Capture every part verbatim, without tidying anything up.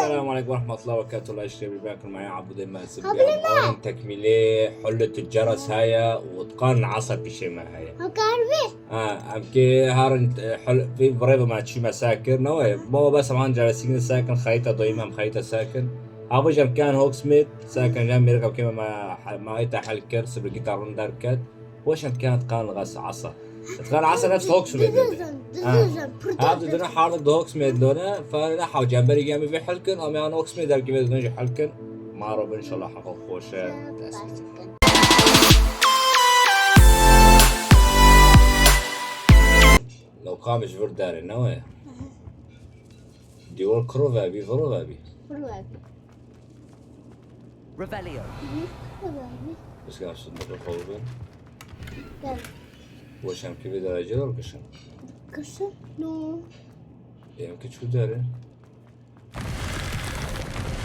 السلام عليكم ورحمة الله وبركاته. الله يشفيك، بيبارك معايا عبود المنسب. قبل ما. Tekmîlê Hullet Ceres heye û Tqan Esa pişê me heye. Ha, karbi. Ha, em ki harin, e, hul-, vî virê bi me çî me sekir, ne wê? Baba bes em han ceresîgin sekin, xeyta doyim em xeyta sekin. Ha, bu jem kan Hogsmeade, sekin jem mêrik em kê me, me, me ayta hel kir, sibir gitarın derket. Weş em kan Tqan Esa. Tqan Esa nefs Hogsmeade. Dizozan, dizozan, pur. Ha, dizozan. Dizozan, harda Hogsmeade lone, fa ne haw cemberi gemi ve hel kin, ama yan Hogsmeade der ki ve dönce hel kin. Ma Rab inşallah haqa xoşe. Lewqam ji vir derê, ne wê? Dîwar kuro vebî, viro vebî. Viro vebî. Revelio. Viro vebî. Piska şin de xwe bin. Gel. Weş em ki vê derece dor kişin. Kişin? No. Em ki çû derê?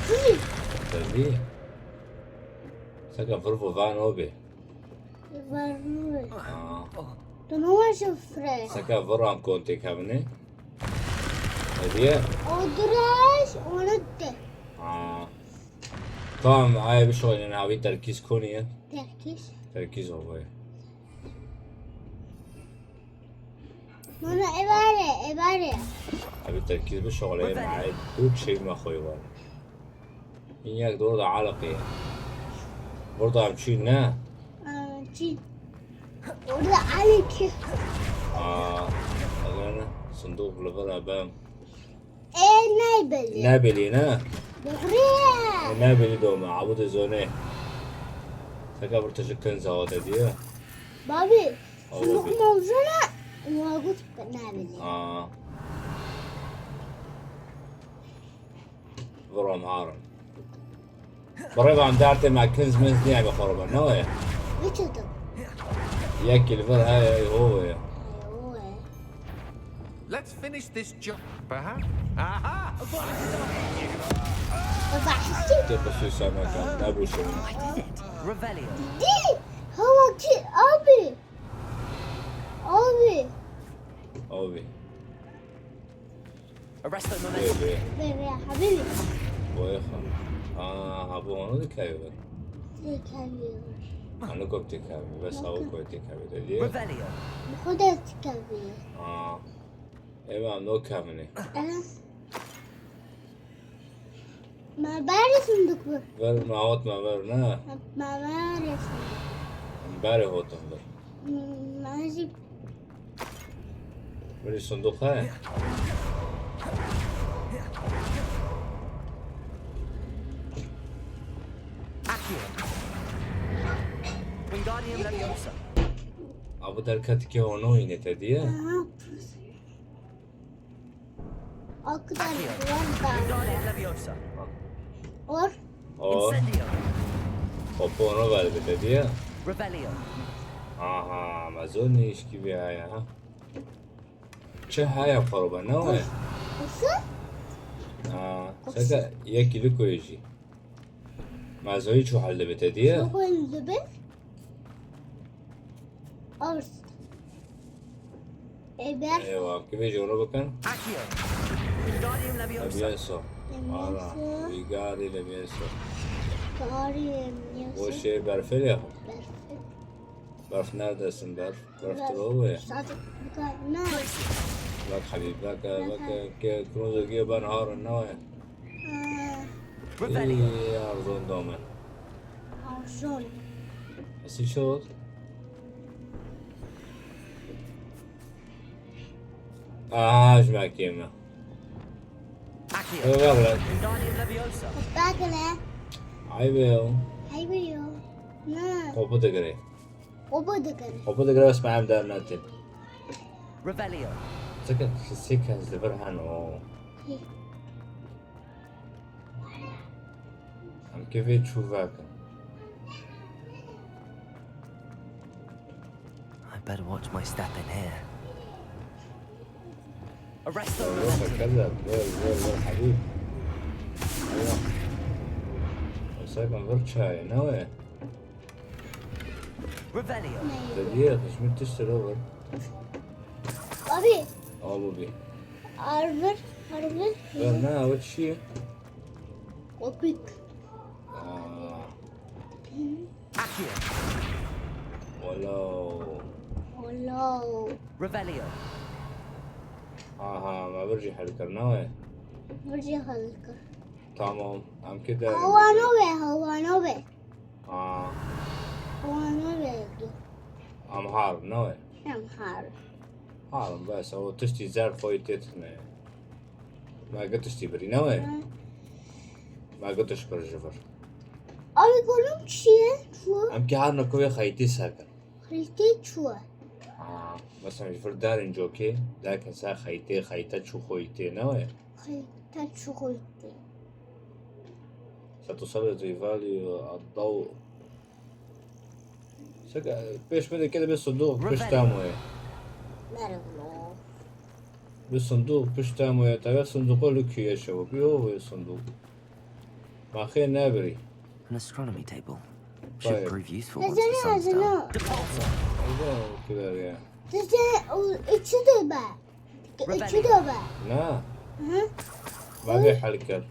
Hî. Tabii. Seka vir vo van o be. Var mı? Ha. Tu ne var şifre? Seka vir am kon têkevine. Hediye. Odraş, onu de. Ha. Tamam, ay bir şey oynayın abi, terkis konuya. Terkis. Terkis o be. Bana evare, evare. Abi terkîz bi şoxleyê me, ey tu çêy me xwe var. Yek de orada aliqî. Burada em çî ne? Aa, çî. Orada aliqî. Aa, eger ne? Sindûq li vir e bem. E, nebelî. Nebelî, ne? Doğru ya. E, nebelî dome, abu de zone. Seka bir tişik kin zawa te diye. Babi, sinduk mevzuna, ma got nebelî. Aa. Vuram harim. Birêve em dertê me kinz minz niye bi xwe re ne wê? Biçoto. Yek li vir heye, ho wê. Ho wê. Let's finish this job, perhaps? Aha! Baba, hissî. Tê qisû semeke, ne bu şunu. Revelio. Di, hava ki, abi. Abi. Abi. Arrest the momentum. Bê, bê. Bê, bê, habibi. Boya xwe. Aa, ha, bu onu dikevî. Dikevî. Onu kop dikevî. Bes hava koy dikevî. Dedi. Revelio. Bu kadar dikevî. Aa. Eva no kevini. Evet. Ma berê sinduk bi. Ver, ma hot ma ver, ne? Ma berê sinduk. Berê hotin ver. Ma jî. Verî sinduk he. Accio. Wingardium Leviosa. Abi derket ki onu yine te diye. Aha. Akıdan Accio. Wingardium Leviosa. Or. Or. Incendio. Opono ver bir de diye. Revelio. Aha, Amazon ne iş gibi ya, ya. Çi haya xwe be, ne wê? Qursu? Ha, seke yekî li koyê jî. Mezoyî çû hel dibe te diye. Çû hel dibe? Ars. Eber. Eywa, kivê joro bikin. Accio. Wingardium Leviosa. Leviosa. Leviosa. Ara, Wingardium Leviosa. Wingardium Leviosa. O şey berfê ya. Berfê. Berf neredesin berf? Berf tu ro ye. Bak Habib, bak, bak, ke kruzo giye ben harun ne ye. Revelio. İyi, arzon domen. Arzon. Esi şot. Aha, ji me kêm e. Accio. Eyvallah. Wingardium Leviosa. Bakle. Ayveo. Ayveo. Na. Kopu digire. Kopu digire. Kopu digire, bes me em der netin. Revelio. Çekil, sê kes li vir heno. Hi. Em kevê çû vekin. I better watch my step in here. Arrest the momentum. Ver, ver, ver, ver, Habib. Eyvah. Sakın vur çayı, ne o ya? Revelio. Dedi ya, kısmet tiştir o var. Abi. Al bu bir. Arvır, arvır. Ver ne, o çiğ. Opik. Aa. Accio. Walo. Walo. Revelio. Aha, me vir jî hel kir, ne wê? Vir jî hel kir. Tamam, em kê de? Hewano be, hewano be. Aa. Hewano be. Em har, ne wê? Em har. Harim, bes, ew tiştî zer xwe yê tê tune. Me gi tiştî birî, ne wê? Hı. Me gi tiş bir ji vir. Abi, kolum çi ye? Çu? Em kê harine ku wê xeytê sekin. Xeytê çu ye? Aa, mesela ji vir derin cokê, derkin ser xeytê, xeyte çu xwe yê tê, ne wê? Xeyte çu xwe yê tê. Seto sabit rivalî, edaw. Seke, pêş me de kede be sundûq pişta moye. Merhaba. Be sundûq pişta moye. Teve sundûqo li kuye şewo. Bi o ve sundûq. Ma xê nebirî. An astronomy table. Should Vay. Prove useful once the Hazine, sun's hazine. Done. Hazine kiler ya. Size o içi de be. Revelio. İçi de be. Na. Hı. Ma vê hel kir.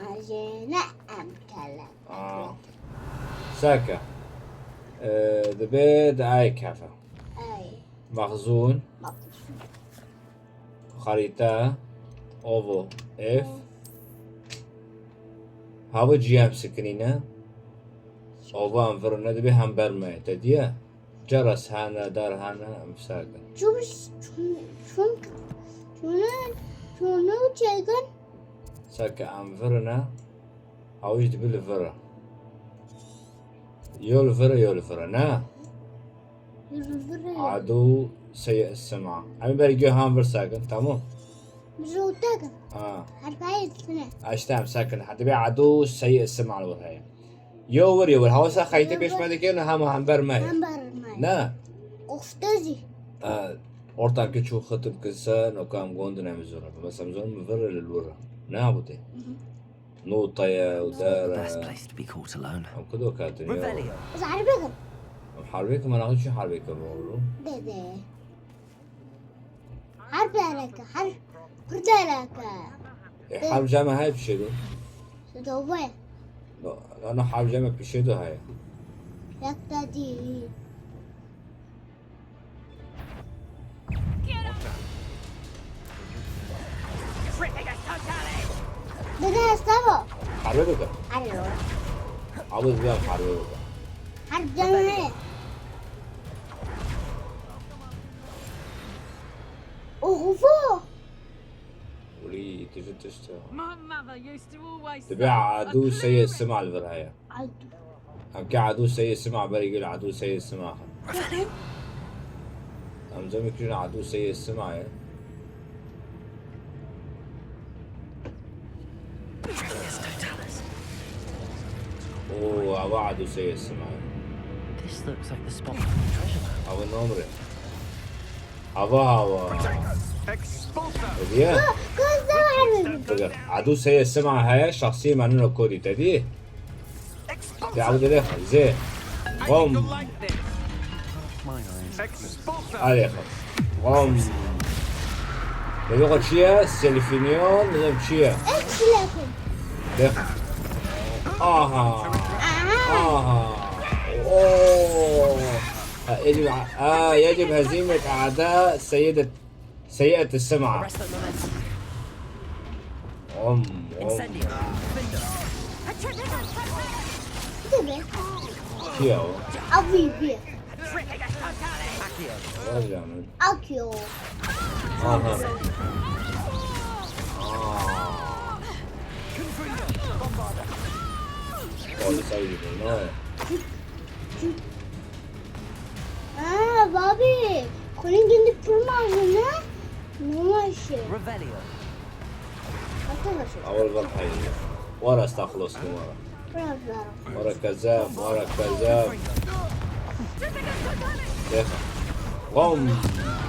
Hazine em kele. Aa. Seke. Ee, dibe di ay kefe. Ay. Mexzûn. Mexzûn. Xerîte. Ovo. Ev. Hava ciyem sikinîne. Ova em virine dibe hem berme. Te diye. Ceres hene, dar hene, em sekin. Çû, çû, çûn, çûnû, çûnû çêkin. Seke em virine, ew jî dibe li vir e. Yo li vir e, yo li vir e, ne? Yo li vir e. Adu seyê sima. Em ê berî guh han vir sekin, tamam? Bi zû tekin. Ha. Her payê dikine. Ha, işte em sekin. Ha, dibe adu seyê sima li wir heye. Yo wir, yo wir. Hewsa xeytê pêş me dike, ne hema hember me ye. Hember me ye. Ne? Kofte zî. E, ortankê çû xitim kise, no kam gondin em zor. Bes em zor mi vir li lura. Ne abute? Nota ye û der. The best place to be caught alone. Em kudo katin yo. Revelio. Ez harbe kim. Em harbe kim, ana çi harbe kim oğlum? Dede. Her dereke, her pir dereke. E, harb came hay pişê do. Dove. No, no, no, harb came pişê do hay. Yak da dî. Dede, estavo. Harbe bike. Alo. Abi, ez biyam harbe bike. Harb came. Oho! Wî, tu ji tişt e. My mother used to always Dibe say, adû "A seyê clear sima li vir heye. Adû. Em ke adû seyê sima berî gil adû seyê sima. Em zemî kirin adû seyê sima ye. Oo, ava adû seyê sima ye. This looks like the spot for the treasure map. Ava nomre. Hava, hava. Expulsor. Hediye. Kız da var mı? Bak, adû seyê sima heye, şahsî menino kodî te dî. Expulsor. Ya bu dede zê. I need Bom. To light this. Expulsor. Allez, bom. Dede ko çi ye? Selfiniyon, dede çi ye? Eksilekin. De. Aha. Aha. Aha. Oo. يجب ع-، آه، يجب هزيمة أعداء سيدة، سيئة السمعة. Arrest the momentum. Om, om. Incendio. Findo. Kî ye o? Abi bir. Accio. Vay canına. Accio. Aha. Aa. Polis ayı gibi, ne? Aa, Bobby, xulîn gindik pir mezin e. Normal şey. Revelio. Hatırla şey. Awal bak hayır. Wara esta xlos kim wara. Biraz daha. Wara kezab, wara kezab. Defa. Bom.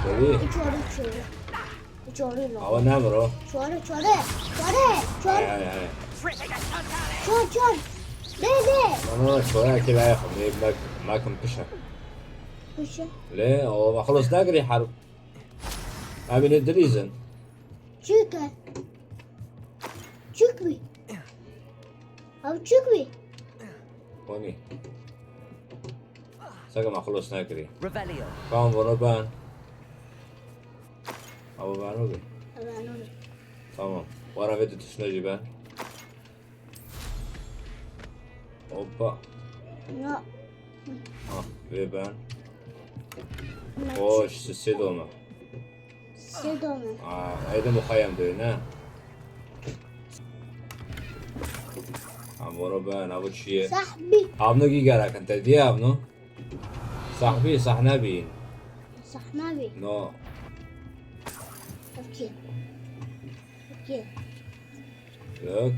Tabii. Hiç orada çevir. Çorê lo. Awa nemir o. Çorê, çorê, çorê, çorê. Hay, hay, hay. Çor, çor. Dê, dê. No, no, no, çorê ki la yaxim. Dê, mek, mekim pişe. Pişe. Lê, o, me xelos nagirî herb. Em ê dilîzin. Çike. Çik bî. Ew çik bî? Konî. Seke me xilos nekirî. Revelio. Tamam, bunu ben. Ama ben o bir. Ew anû bî. Tamam. Wara ve tutuşuna jî ben. Hoppa. No. Ha, ve ben. Hoş, sisê dome. Sê dome. Aa, êdî muxeyem dê, ne? Amoro ben, abo çiye? Sahbî. Avno gî gerakin te diye avno? Sahbî, sahne bî. Sahne bî. No, Okey. Okey. yok.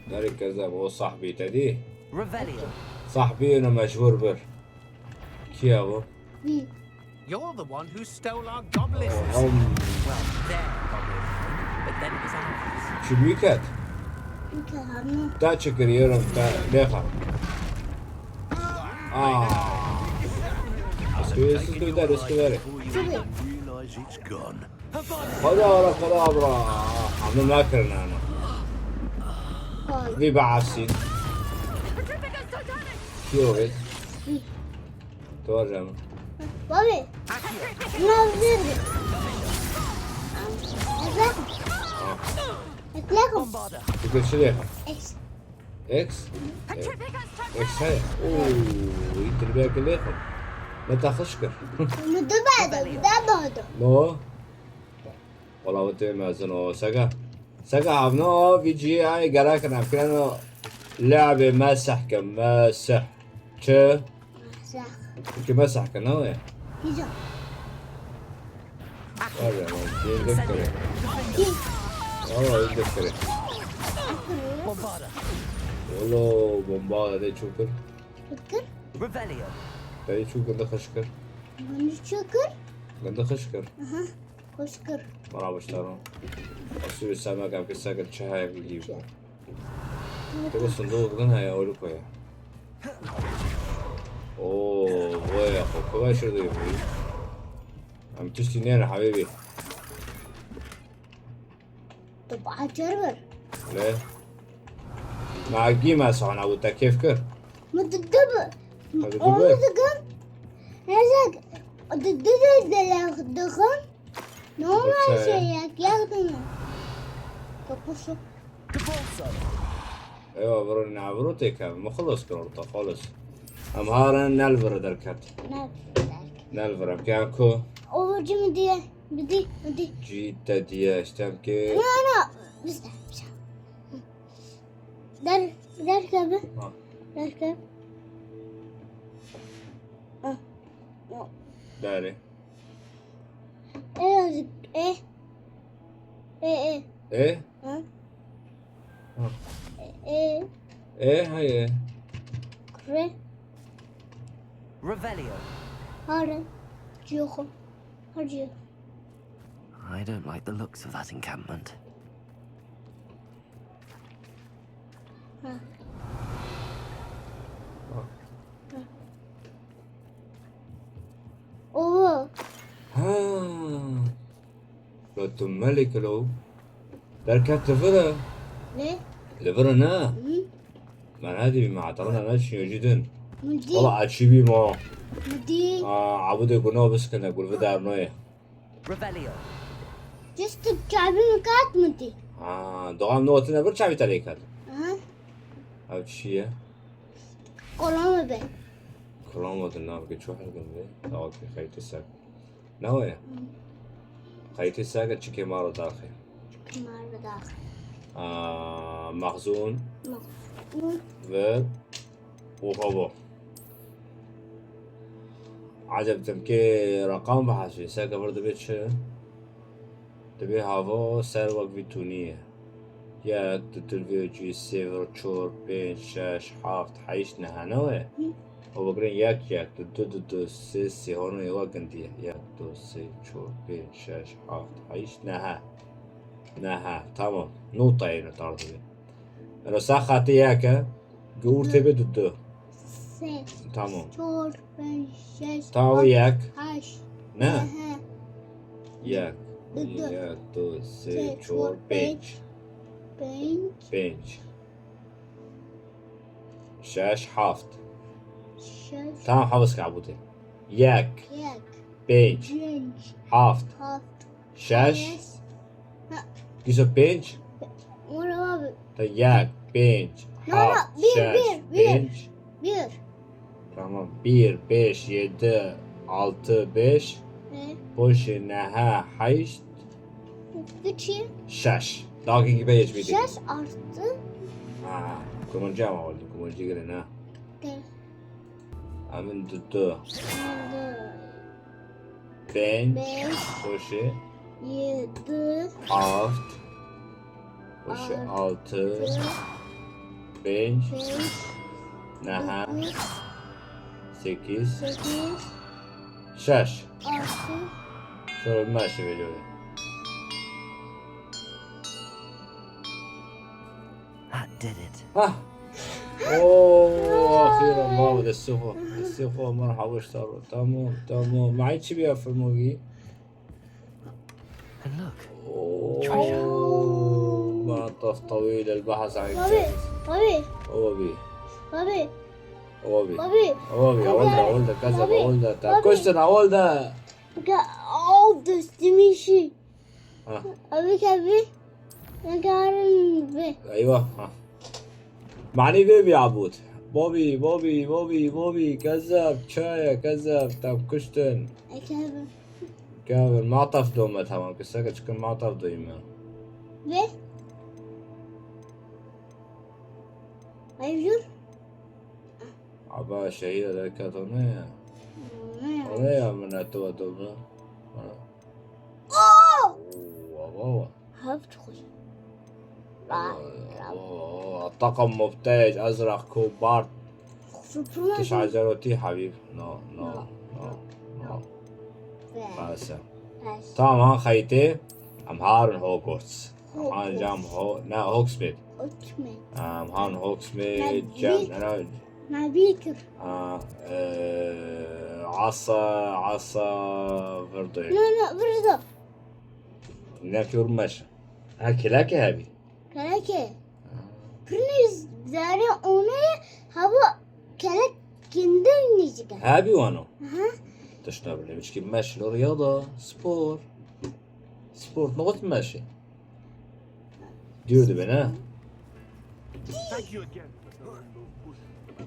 Derek kezeb, o sahbî te dî. Revelio. Sahbî ino mecbur bir. Kiye bu? Bî. You're the one who stole our goblins. Hom, Well, their goblin. But then it was ours. çi büyük et? Okey, anû. Ta çekiriyorum, ta leha. Aa. Siz de üstü verin. Çik bî? Realize it's gone. Hadi ara kadabra. Ama ne kırın ana? Hol. Bir bahsin. Kiyo et. Doğru canım. Bobby. No, zirgin. Ezek. Eklekum. Bombarda. Bir göçü de yapın. Ex. X. X hay. Oo, indir bir akıllı yapın. Ne takış kır. Mudu bado, da bado. No. Wala wê tê mezin o. Sega. Sega avno V G I gerek em kireno. Lebe mesih ke mesih. Çi? Sah. Ki mesih ke ne o ya? Güzel. Var ya lan. Yeni de kere. Valla yeni de kere. Bombarda. Wala bomba de çok kır. Fikir. Revelio. De çok gındı kış kır. Bunu çakır. Gındı kış kır. Aha. Koşkır. Bana başlar o. Asıl bir sevmek yapıp sakın çay gibi. Te bu sunduğu bugün haya oğlu koya. Oo, vay ya, koku başladı bu. Em tiştî nêne hebîbî. Tu bacar ver. Lê me gî me sahne û te kêf kir. Mı dıdı mı? Hadi Onu dur. dıgın. Ezek. Dıdı de de dıgın. Normal Okey. Şey yak yakın. Kapısı. Capulso. Ewa biro navro têkeve, min xilos kir orta xalis. Em harin nelvire derket. Ne? Nelvire em kê em ku? Overci mi diye? Bidi, bidi. Cî te diye işte em kê. No, no. Biz de. Der, derke bi. Ha. Derke. Ah. Dare. Elazığ. E. E, e. E? Ha? Ha. E. E, hayır. Kre. Revelio. Hare. Ciyoxo. Har ciyoxo. I don't like the looks of that encampment. Ova. Ha. Lo tu melik lo. Derket li vire. Ne? Li vire ne? Hı? Ben hadi bir mahtana ne çiyo cidden. Mudi. Valla açî bir ma. Mudi. Aa, abu de guna biskine gulve dernoye. Revelio. Cüstük çabi mi kat mudi? Aa, doğan notine bir çavi talekat. Aha. Ev çi ye? Kolon be. Kolon ve dinler ki çok hergin be. Daha ki kayıtı sak. Ne o ya? Kayıtı sak çike maro daxi. Kumar da. Aa, mahzun Hı. ve oha bu. Acem temke rakam bahasî. Seke vir dibe çi? Dibe hava ser wek vî tûnî ye. Yek, du, du, vê, cî, sê, vir, çor, pênc, şeş, heft, heşt, neh, ne we? Û bigirin yek, yek, du, du, du, du, sê, sê, hano yê we gindî ye. Yek, du, sê, çor, pênc, şeş, heft, heşt, neh. Neh, tamam. Notayê ne tar dibe. Ero ser xetê yek e. Gûr tê bê du, du. Sê. Tamam. Çor, pênc, şeş, Tamam, heft, yek. heşt, Ne? neh, Yek. Du, du. Yek, du, sê, Sê, çor, çor, pênc. Pênc. Pênc. Şeş, heft. Şeş. Tamam, hafız kabute. Yek, Yek. pênc, Pênc. heft, Heft. şeş. Şeş. Ha. Giso pênc. Mora abi. Ta yek, pênc, No, no, heft, bir, şeş, bir, bir. pênc. Bir. Tamam. Bir, beş, yedi, altı, beş. E, Poşê nehe, heşt, Peki. şeş. Daha ki gibi hiçbir değil. Şeş artı. Ha, kumancı ama oldu. Kumancı girin ha. Gel. Emin tuttu. Aldı. Pênc. Beş. Poşê. Yedi. Heft. Poşê. Altı. Altı. Pênc. Beş. Nehe. Dokuz. Sekiz. Sekiz. Şeş. Altı. Şöyle bir maçı veriyorum. That did it. Hah. Oo, akhiren baba, destê xwe. Destê xwe, merhaba, ştaro. Tamam, tamam. معي شي بيها في الموقي. And look, أوه، منطقة طويلة البحث عن Abi. الكنز. Abi. أوبي. Abi. أوبي. Abi. أوبي، أولدا، أولدا، كذب، Abi. أولدا، تا Abi. كشتن، أولدا. Ga-, Al destimi şey. ها. Abi abi. Ne karın be. أيوة، ها. معني بيبي عبود. بوبي، بوبي، بوبي، بوبي، كذاب، شاية، كذاب، تا كشتن. Ekebe. كامل، ما طف دومة، تمام، كساكا تشكن ما طف دويمة. Ve. Hayır. عبا شهيدة ذاك تونية. Ne? أونية من أتوا دومة. Oh! أوه، أوه. Hep çok. أوه، الطقم مبتهج، أزرق، كوبارت. Süpürme. تشعل جروتي حبيب. نو، نو، نو. نو، نو. Ve. خلاص. Beş. تمام، ها خيتي. أم هارون هوغورتس. أم هارون جام هو، لا، هوغسميد. Okme. أم هارون هوغسميد، نبي- جام، أنا، Nabikir. آه، آه، عصا، عصا، غرضي. No, no, burada. نفي ورمش. ها كلاكي هابي. Kalake. Prince zare onu hava kelek kendi oynayacak. هابي وانو. Aha. تشتغل مشكل ماشي رياضة، سبور. سبورت نقطة ماشي. دير دي بنا. Thank you again.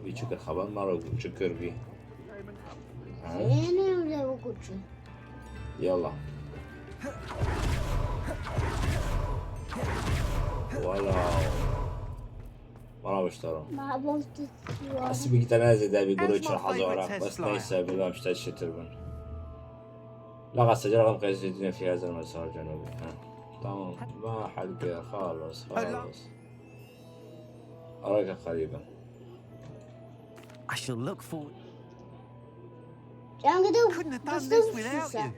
بيشكر خبر مرة وشكر بي. ها؟ Yeni öyle bu kutu. يلا. ولا. ما راح اشترى. Ma boltu. بس بقيت انا زي دابي يقولوا يتشرح زورق، بس ما يسبب، ما مشتاق شتر من. لا، قاعد سجل رقم قيس الدنيا في هذا المسار الجنوبي. ها. تمام، ما حلقة، خلص، خلص. أراك قريبا. I shall look forward. Jangada Couldn't have done this without you.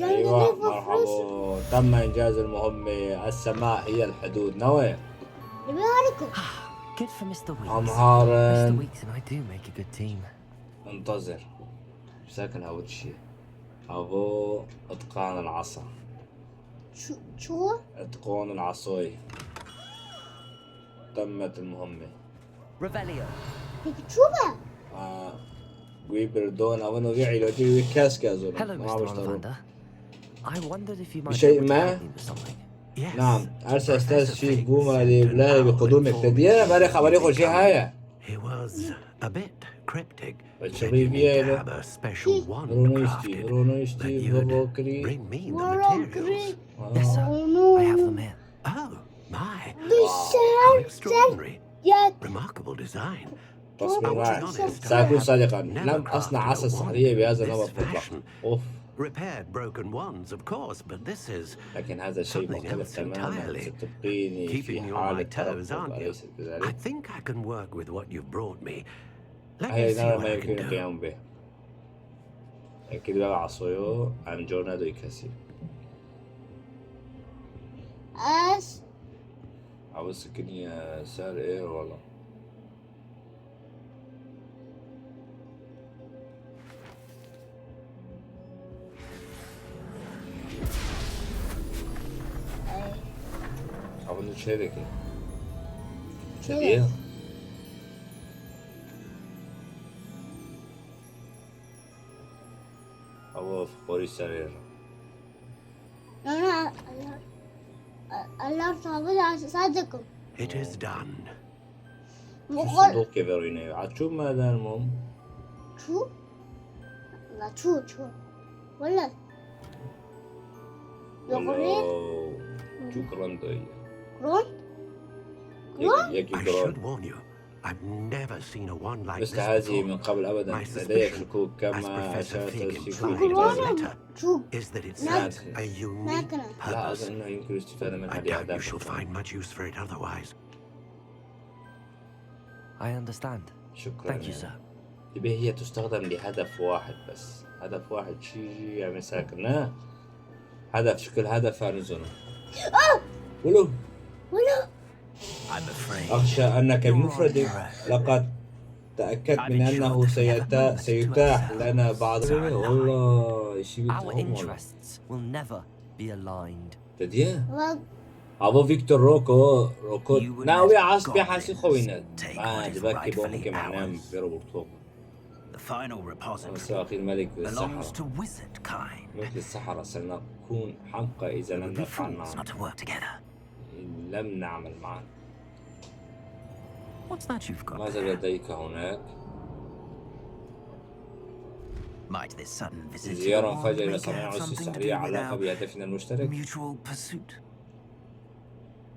أيوة، مرحبا. تم إنجاز المهمة، السماء هي الحدود. نوي. Lebê hariko. Good for Mister Weeks. أمهارن. Mister Weeks and I do make a good team. انتظر. ساكن هاو تشي. هاو إتقان العصا. Çu, çuva. إتقان العصاي. تمت المهمة. Revelio. Peki çuva. آه. قوي بردون أو إنه قاعد يلوجي ويكاس كازون. Hello, Mister Ollivander. I wondered if you might بشيء be able to ما؟ help me with something. Yes. نعم، أرسل Professor أستاذ شي Fig بوما sent لي an بلاي owl بقدومك informing تدير me باري خبري to خوشي come. هايا. He was a bit cryptic. Said بتشغلي you need بيها to له. have a special wand برونوشتي، crafted, برونوشتي، that you'd بروكري. bring me the Bro, materials. آه. Yes, sir. I have them here. Oh, my. Dışarı How extraordinary. Ya Remarkable design. تصميم I'll be رائع. honest, سأكون I've صادقا، never لم أصنع crafted a عصا wand سحرية بهذا in النمط this مطلقا. fashion. أوف. Repaired broken wands, of course, but this is Looking has a shape something مختلف else تماما. entirely. ستبقيني في Keeping you on حالة my toes, ترقب، aren't you? أليس I كذلك؟ Think I can work with what you've brought me. Let me هاي see نرى what ما I يمكن can do. القيام به. أكيد بقى عصويو أم جورنادو يكاسي. As. عاوز سكني يا سار إيه والله. Abone şey de ki. Şey. Polîs serê re. Nana, Allah, Allah sabır sadikim. It is done. Muxol Dokê verîne. Açû me dermom. Çu? La çu çu. Wala. Yoxone. Çûk rind e. Kron? Yekî yekî I giron. Should warn you, I've never seen a wand like Bes this hezî before. min qebl ebeden My nedeyek suspicion, ji ku as kema Professor eşarete Fegan sî ku tried ku in his tane. letter, Çu. Is that it Nak- serves a unique Nakna. La purpose. ez ina yumkin istifade min I hadi doubt you hedef shall bikim. Find much use for it otherwise. I understand. Şükran Thank you, yani. sir. Dibe hiye tustexdem li hedef wahid bes. Hedef wahid çi jî em ê sekirine. Hedef şikil hedef her nizona. Wilo. Wala. I'm afraid. أخشى أنك بمفردك لقد تأكدت من أنه سيتا- سيتاح لنا بعض والله شي Our interests will never be aligned. تديه Wala. هذا فيكتور روكو روكو You would ناوي let عاص بي goblins حاسي خوينا take ما what is دباكي بو rightfully ممكن معناه ours. بيرو برتوكو The final repository بس أخير ملك belongs السحرة to wizard kind. ملك السحرة سنكون حمقى إذا It would be لم fools نفعل not to work together. إن لم نعمل معا What's that you've got ماذا there? لديك هناك؟ Might this sudden visit to the زيارة wand مفاجئة إلى may have صنايع العصر something to السحرية do with علاقة our بهدفنا المشترك؟ mutual pursuit?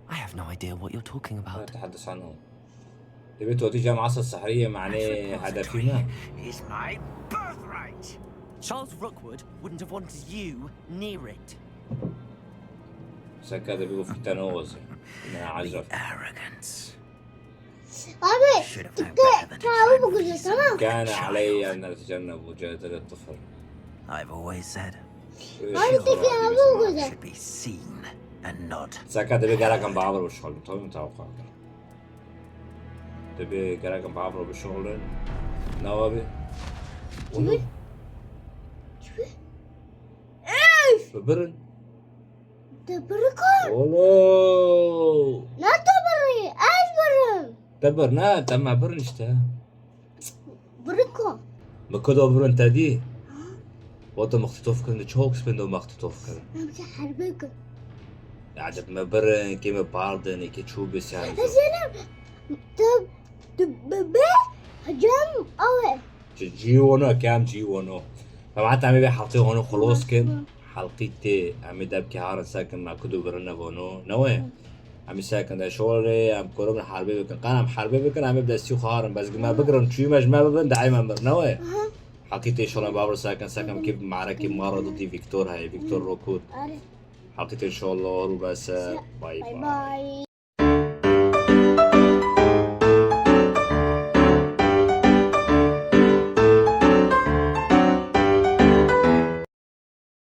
I have no idea what you're talking لا about. أتحدث عنه. دبيت ودي جامعة السحرية This معناه repository هدفنا. Is my birthright. Charles Rookwood wouldn't have wanted you near it. سكر دبي وفي تنوز. أنا The عجب. arrogance. Abi, Should have known dikkat better than et. Tamam, bu to güzel, find tamam. كان علي أن أتجنب مجادلة طفل. I've always said Abi, dikkat et, bu güzel. should be seen and not. سكر دبي قال كان بعبر بالشغل. طول متوقع. دبي قال كان بعبر بالشغل. نوابي. Çivi? ببرن. Te birikon. Oğlum. Ne te biri? Ez birim. Te bir ne? Te me birin işte. Birikon. Bi ku do birin te dî? Wata mextitof kirin, di çi hok spêndo mextitof kirin? Em te herbe kin. Ya, dê me birin, kê me pardin, kê çû bi ser. Zeynep, te, te bebe, hocam, awe. Ji cî wano, kam cî wano. Em heta em ê vê helqê hano xulos kin. Helqî tê, em ê debkê harin sekin, me ku do birin ne vano. Ne we? Em ê sekin de şolê, em korobin herbê bikin. Qan em herbê bikin, em ê bi destî xwe harin. Bes me bigirin, çûyî me ji me bibin, de ey me mir. Ne we? Helqî tê şolê em babir sekin, sekin kê marekî mara didî Victor heye, Victor Rockwood. Are. Helqî tê şolê hor û bes e. Bay Bay bay. bay.